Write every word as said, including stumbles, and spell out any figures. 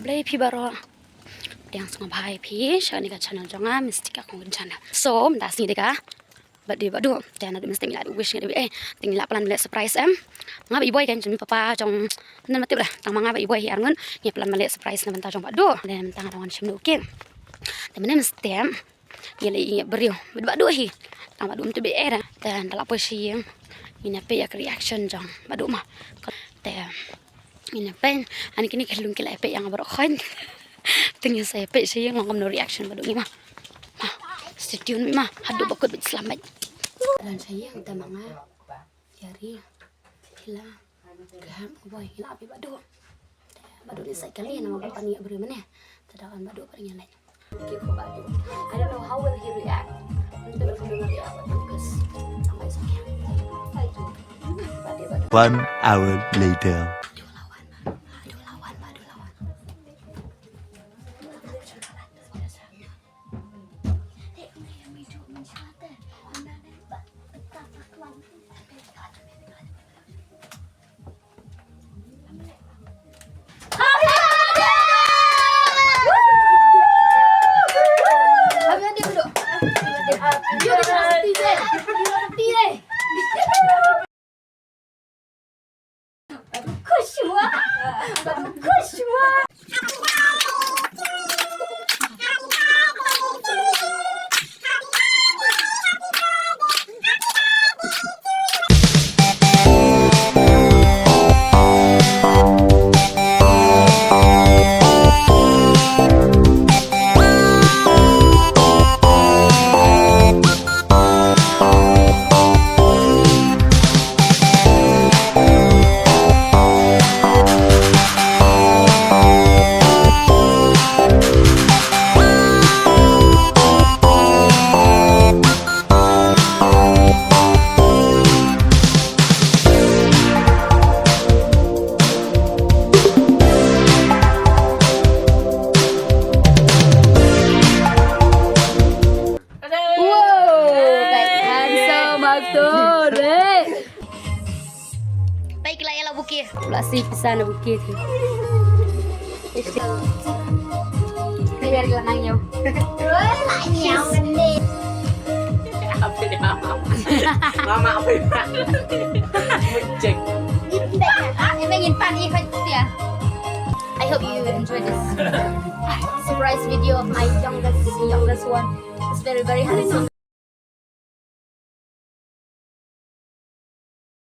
Khublei phi baroh. Pdiang sngewbha ïa phi sha kane ka channel jong nga, Mystica Khongkun Channel. So mynta sngi dei ka birthday Bah Duh. Te naduh mynstep ngi la wish, ngi la, eh, te ngi la plan ban leh surprise em. Nga bad i Boi kan, jong i papa jong, ym tip re, tang ma nga bad i Boi hi ar ngut ngi plan ban leh surprise na bynta jong Bah Duh. Te mynta nga dang wan shim noh u cake. Te mynne mynstep ngi la ïa briew bad Bah Duh hi. Tang Bah Duh ym tip ei ei re. Te ynda la poi sha ïing ngin ïa peit ïa ka reaction jong Bah Duh ma. Te ngin ïa peit, ani kine ki lung ki la ïa peit ïa nga baroh khoit. Te ngin sa ïa peit sha ïing long kumno reaction Bah Duh ngi ma. Ma, stay tuned ma, haduh ba kut bad slam bad. Dang sha ïing te ma nga ïa ri. Hila. Graham, Boi, hila ap ïa Bah Duh. Bah Duh ni sa kali namar ba pan ïa briew mynne. Te da wan Bah Duh pat ngi leit. Ki ko Bah Duh. I don't know how will he react. Nanti bakal dengar dia Bah Duh, guys. Sampai sakit. Bah Duh, Bah Duh. One hour later. Bah Duh lawan. Bah Duh lawan, Bah Duh lawan. Wow, baik handsome actor, eh. Baik lah ya lah bukit. Lah si pesan bukit. Biar hilang nang nyau. Lah nyau ni. Apa dia? Mama apa dia? Mencek. Emang ingin pan ikut dia. I hope you enjoy this surprise video of my youngest, youngest one. It's very, very handsome.